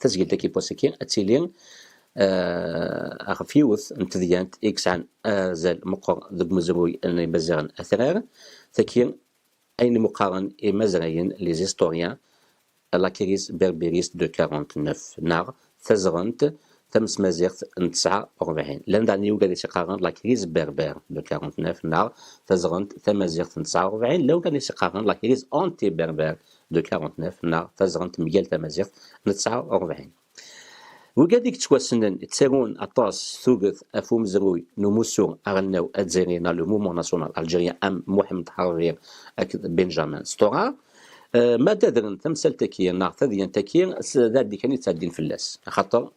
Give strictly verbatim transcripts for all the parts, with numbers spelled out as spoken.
Tazgilt-agi n wass-agi ad tili, eh, ɣef yiwet n tedyant i yesɛan azal meqqer deg umezruy n Imaziɣen atrar. Tagi ayen imuqaren imazrayen, les historiens, la crise berbériste de quarante-neuf, neɣ tazɣent tamesmaziɣt n tesɛa u rebɛin. Llan daɣen wigad i s-iqqaren la crise berbère de quarante-neuf, neɣ tazɣent tamaziɣt n tesɛa u rebɛin. Llan wigad i s-iqqaren la crise anti-berbère de quarante-neuf, neɣ tazɣent mgal tamaziɣt n tesɛa u rebɛin. Wigad i yettwassnen ttarun aṭas s tuget ɣef umezruy n umussu aɣelnaw azzayri neɣ le mouvement national algérien am Mohamed Harbi akked Benjamin Stora. Eh, ma d adren tamsalt-agi neɣ tadyant-agi, s d ɛeddi kan i ttɛeddin fell-as, axaṭer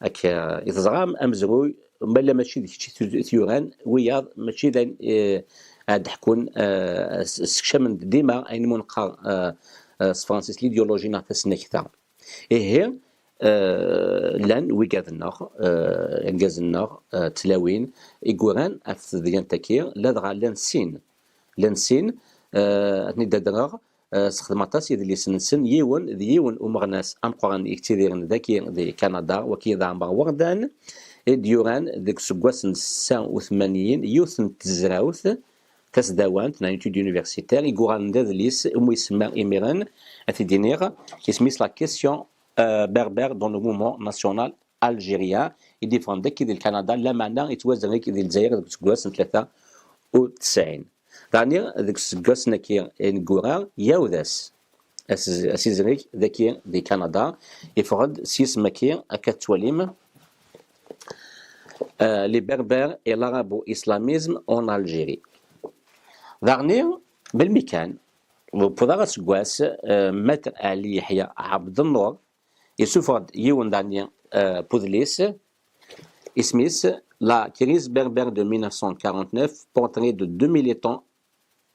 akka i teẓram, amezruy, ma yella mačči d kečč i t-, i t-yuran, wiyaḍ mačči d ayen, eh, ad d-ḥkun, eh, s-, ssekcamen-d dima ayen umi neqqar, eh, eh, s tefransist l'idéologie neɣ tasnakta. Ihi, eh, llan wigad-nneɣ, eh, irgazen-nneɣ, eh, tlawin i yuran ɣef tedyant-agi, ladɣa llan sin. Llan sin, eh, ad ten-id-adreɣ, eh, sexdem aṭas idlisen-nsen. Yiwen d yiwen umeɣnas ameqqran i yettidiren dagi di Kanada, waki d Ɛmer Werdan, i d-yuran deg useggas n setta u tmanyin yiwet n tezrawt tasdawant, neɣ étude universitaire, i yuɣalen d adlis umi isemma imiren, ad t-id-iniɣ, isem-is La question, euh, berbère dans le mouvement national algérien, i d-yeffɣen dagi di Kanada, lameɛna yettwazreg di Lezzayer deg useggas n tlata u tesɛin. Daɣni deg useggas-nni ineggura, yawed-as as-, asizreg dagi di Kanada, yeffeɣ-d s yisem-agi, akka tettwalim, euh, Les Berbères et l'arabo-islamisme en Algérie. Daɣni, melmi kan, wwḍeɣ aseggas, euh, Maître Ali Yeḥya Ɛebdennur yessufeɣ-d yiwen daɣni, euh, n udlis, isem-is La crise berbère de mille neuf cent quarante-neuf, portrait de deux militants,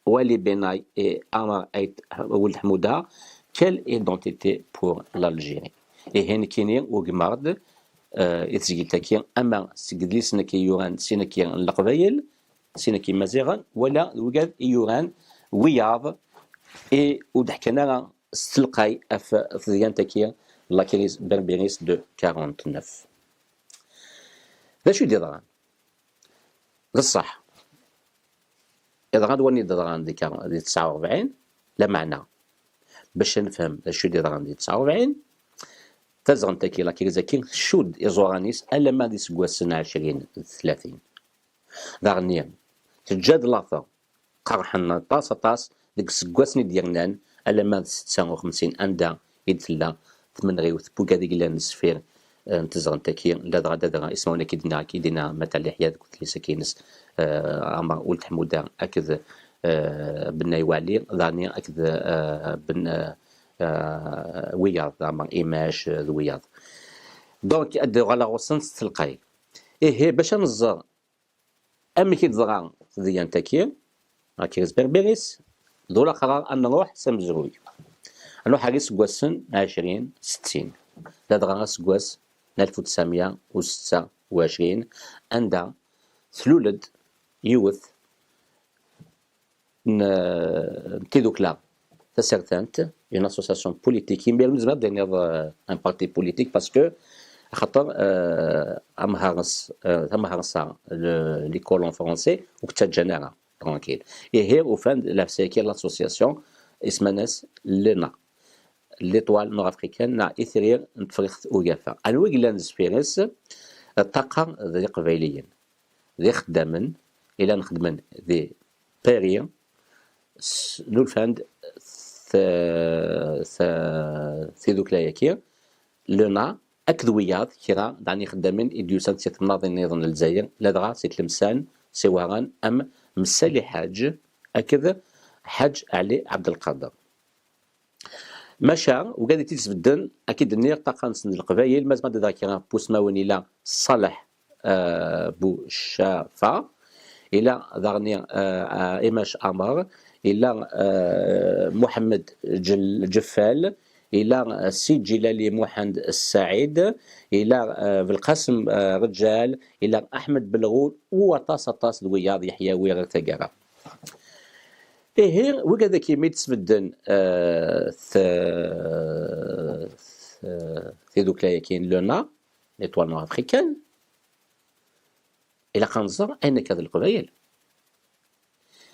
Wali Benay et Amar Ait Ould Ḥmuda, quelle identité pour l'Algérie? Ihi nekkini ugmeɣ-d, eh, i tezgilt-agi, ama seg idlisen-agi yuran sin-agi n Leqbayel, sin-agi n Imaziɣen, wala d wigad i yuran wiyaḍ i ur d-ḥkan ara s telqay ɣef tedyant-agi, la crise berbériste de quarante-neuf. D acu i d-yeḍran? D ṣṣeḥ, yeḍra-d wayen i d-yeḍran di ka-, di tesɛa u rebɛin, lameɛna bac ad nefhem d acu i d-yeḍran di tesɛa u rebɛin, tazɣent-agi, la crise-agi, tcudd iẓuran-is alamma d iseggasen ɛecrin d tlatin. Daɣen, teǧǧa-d later qerḥen aṭas, aṭas deg iseggasen i d-yernan, alamma d setta u xemsin, anda i d-tella tmenɣiwt n wigad i yellan sfir, eh, n tezɣent-agi, ladɣa d adra ismawen-agi d-nniɣ, i d-yenna Maître Ali Yeḥya deg udlis-agi-ines, eh, Ɛmer Ould Ḥmuda akked, eh, Benay Wali, daɣen akked, eh, Ben, eh, eh, wiyaḍ, Ɛmer Imac, eh, d wiyaḍ. Donc, ad d-uɣaleɣ ɣur-sen s telqay. Ihi, bac ad nẓer amek i d-teḍra tedyant-agi, la crise berbériste, d ulaxer ad nruḥ s amezruy. Ad nruḥ ar iseggasen ɛecrin, settin. Ladɣa aseggas n alef u tesɛemya u setta u ɛecrin, anda tlul-d yiwet n, n tidukla tasertant, une association politique. Imir nezmer ad d-iniḍ, euh, un parti politique, parce que, axaṭer, euh, amharnes, euh, tamharsa, le, les colons français, ur k-ttaǧǧan ara tranquille. Ihi, ufan-d lɛefsa-agi, l'association, isem-nnes l'ENA, l'Étoile nord-africaine, neɣ Itri n Tefriqt Ugafa. Anwa i yellan deffir-s? Ṭṭaqa d Iqbayliyen, d ixeddamen, i llan xeddmen di Paris, s-, nulfan-d t-, t-, tidukla-agi, l'ENA, akked wiyaḍ kra daɣen ixeddamen i d-yusan si temnaḍin nniḍen n Lezzayer, ladɣa si Tlemsan, si Wehran, am Msali Ḥaǧ akked Ḥaǧ Ɛli Ɛebdelqader. Maca, wigad i tt-id-sbedden, ad k-id-nniɣ, ṭṭaqa-nsen d Leqbayel, mazma d-, d kra n wusmawen, ila Ṣaleḥ, eh, Bucafa, ila daɣen, eh, eh, Imac Amer, ila, eh, Muḥemmed Ǧel-, Ǧeffal, ila, eh, Si Ǧilali Muḥend Saɛid, ila, eh, Belqasem, eh, Reǧal, ila Aḥmed Belɣul, u aṭas, aṭas d wiyaḍ, Yeḥyawi ɣer taggara. Ihi, wigad-agi mi d-sbedden, eh, t-, eh, tidukla-yagi n l'ENA, l'Étoile Nord-Africaine, ilaq ad nẓer ayen akka d Leqbayel.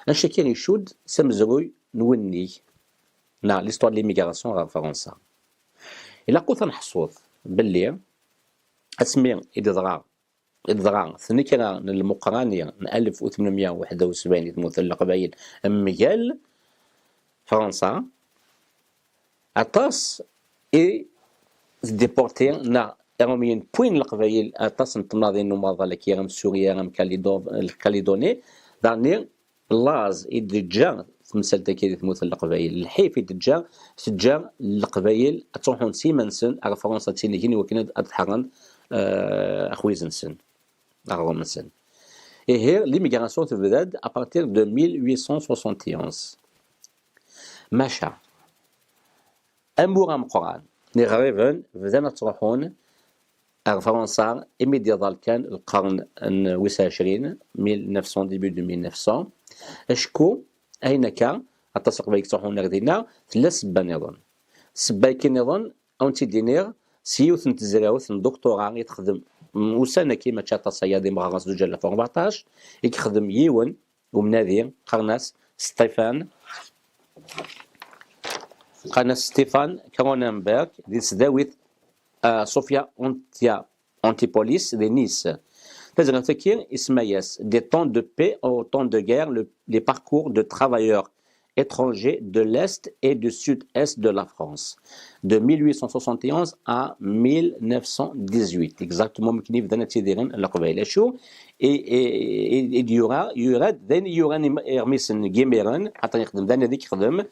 Anect-agi icudd s amezruy n wennig, neɣ l'histoire de l'immigration ɣer Fransa. Ilaq ur t-nḥessuḍ belli asmi i d-yeḍra, i d-yeḍra tnekra n lmeqrani n alef u tmenmya u waḥed u sebɛin i tmurt n Leqbayel mgal Fransa, aṭas i tdipurti neɣ Irumyen wwin Leqbayel aṭas n tnaḍin n umaḍal, akka am Surya, am Kalido-, Kaliduni, daɣen laẓ i d-teǧǧa temsalt-agi di tmurt n Leqbayel, lḥif i d-teǧǧa, teǧǧa Leqbayel ad ttruḥun s iman-nsen ar Fransa, ad ttinigen i wakken ad, ad ḥerren, eh, axwiz-nsen, aɣrum-nsen. Ihi, l'immigration tebda-d à partir de mille huit cent soixante et onze. Maca, amur ameqqran n iɣriben bdan ad ttruḥun ar Fransa imi d-iḍal kan lqern n wis ɛecrin, mille neuf cents, début de mille neuf cents. Acku ayen akka, aṭas n Leqbayel yettruḥun ar dinna, tella ssebba nniḍen. Ssebba-agi nniḍen, ad wen-tt-id-iniɣ, s yiwet n tezrawt n doctorat i texdem, mm, ussan-agi, mačči aṭas aya, di meɣres zuǧ alaf u rbeɛṭac, i yexdem yiwen umnadi, qqaren-as Stéphane, qqaren-as Stéphane Cronenberg, di tesdawit, ah, Sophia Antia-, Antipolis, di Nice. Tazrawt-agi isemma-yas Des temps de paix au temps de guerre, le, les parcours de travailleurs étrangers de l'Est et du Sud-Est de la France, de mille huit cent soixante et onze à mille neuf cent dix-huit, exactement, mi akken i bdan ad ttidiren Leqbayel. Acu i, i, i, i d-yura? Yura-d d ayen i yuran im-, iɣmisen n yimiren, xaṭer yexdem d anadi i yexdem.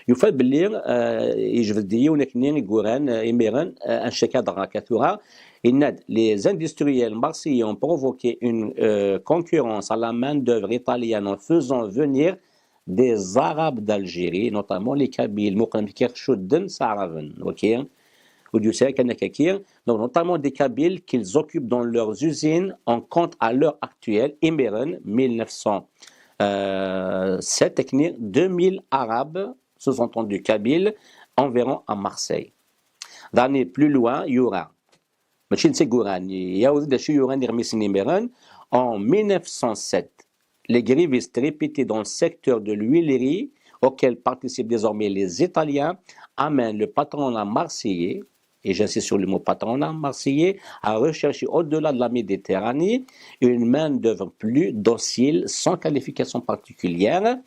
Yufa belli, eh, yejbed-d yiwen akken i yuran, eh, imiren, eh, anect-akka dɣa akka tura. Yenna-d, les industriels marseillais ont provoqué une, euh, concurrence à la main-d'œuvre italienne en faisant venir des Arabes d'Algérie, notamment les Kabyles. Muqel amek i cudden s Aɛraben, ok? Ur d-yusi ara kan akka-agi. Donc, notamment des Kabyles qu'ils occupent dans leurs usines. On compte à l'heure actuelle, imiren, mille neuf cent sept, akken, deux mille Arabes, sous-entendu Kabyles, environ à Marseille. Daɣen plus loin, yura, mačči netta i yuran, yawed-d acu yuran iɣmisen imiren. En mille neuf cent sept, les grévistes répétés dans le secteur de l'huilerie, auxquels participent désormais les Italiens, amènent le patronat marseillais, et j'insiste sur le mot patronat marseillais, à rechercher au-delà de la Méditerranée une main-d'œuvre plus docile, sans qualification particulière.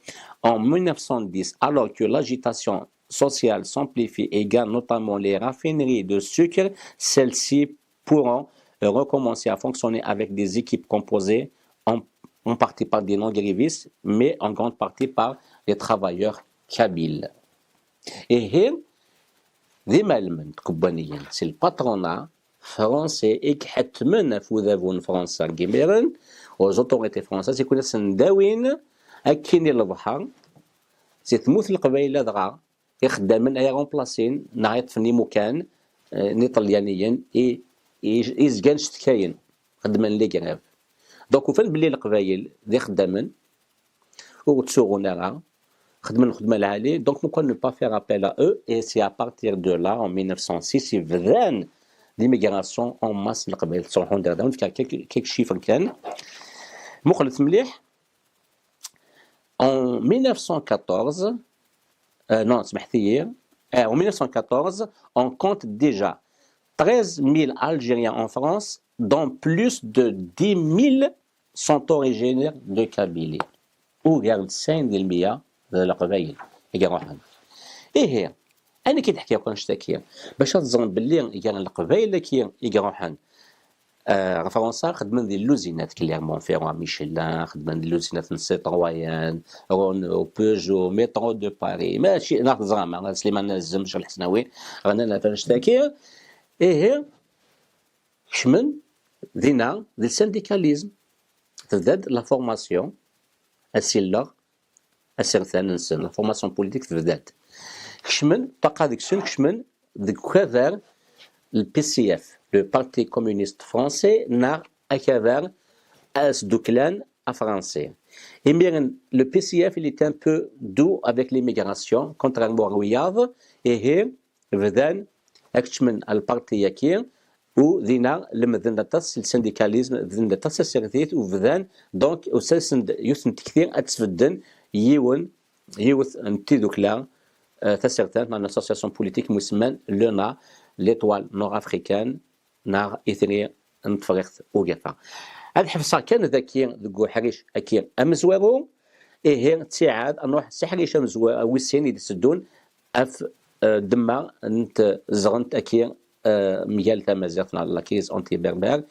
En mille neuf cent dix, alors que l'agitation sociale s'amplifie et gagne, notamment les raffineries de sucre, celles-ci pourront recommencer à fonctionner avec des équipes composées en, en partie par des non-grévistes, mais en grande partie par les travailleurs kabyles. Ihi, d imalmen tkubbaniyin, c'est le patronat français i iḥettmen ɣef udabu n Fransa deg yimiren, aux autorités françaises, i kun-asen-d-awin akkin i lebḥer, si tmurt n Leqbayel ladɣa ixeddamen ay remplasin neɣ yeṭṭfen imukan, eh, n Iṭelyaniyen i, i, i zgan cetkayen, xeddmen les grèves. Donc, ufan belli Leqbayel d ixeddamen, ur ttsuɣun ara, xeddmen lxedma lɛali, donc pourquoi ne pas faire appel à eux? Et c'est à partir de là, en mille neuf cent six, i bdan l'immigration en masse n Leqbayel, ttruḥun-d ar da. Ad wen-fkeɣ quelques, quelques chiffres kan. Muqlet mliḥ, en mille neuf cent quatorze, euh, non, سمحت لي, euh, en mille neuf cent quatorze, on compte déjà treize mille Algériens en France, dont plus de dix mille sont originaires de Kabylie. Ugar n tesɛin di lmeyya d Leqbayel i iruḥen. Ihi, ayen akka i d-ḥkiɣ akk annect-agi, bac ad teẓrem belli gar Leqbayel-agi i iruḥen, eh, ɣer Fransa, xeddmen di lluzinat, Clermont-Ferrand, Michelin, xeddmen di lluzinat n Citroën, Renault, Peugeot, Métro de Paris, mačči, neɣ teẓram, ah, Sliman Azem, Ccix Lḥesnawi, ɣnan ɣef annect-agi. Ihi, kecmen dinna di le syndicalisme. Tebda-d la formation, asilleɣ, asertan-nsen, la formation politique tebda-d. Kecmen, ṭṭaqa deg-sen, kecmen deg ukabar, le P C F, le Parti communiste français, neɣ akabar asduklan afransi. Imiren, le P C F, il est un peu doux avec l'immigration, contrairement à wiyaḍ, ihi, bdan ad kecmen lparti-agi, u dinna lemden aṭas le syndicalisme, bden aṭas tasertit, u bdan, donc, usasen-d yiwet n tekti ad tesbedden yiwen, yiwet n tidukla, eh, tasertant, neɣ n association politique musemman l'ENA, l'Étoile Nord-Africaine, neɣ Itri n Tefriqt Ugafa. Ad ḥebseɣ kan daki deg uḥric-agi amezwaru, ihi ttiɛad ad nruḥ s aḥric amezwaru wis sin i d-iteddun ɣef, eh, ddemma n tezɣent-agi, eh, mgal tamaziɣt neɣ la crise anti-berbère,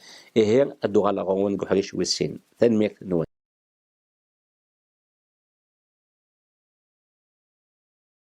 ihi ad d-uɣaleɣ ɣur-wen deg uḥric wis sin. Tanemmirt-nwen.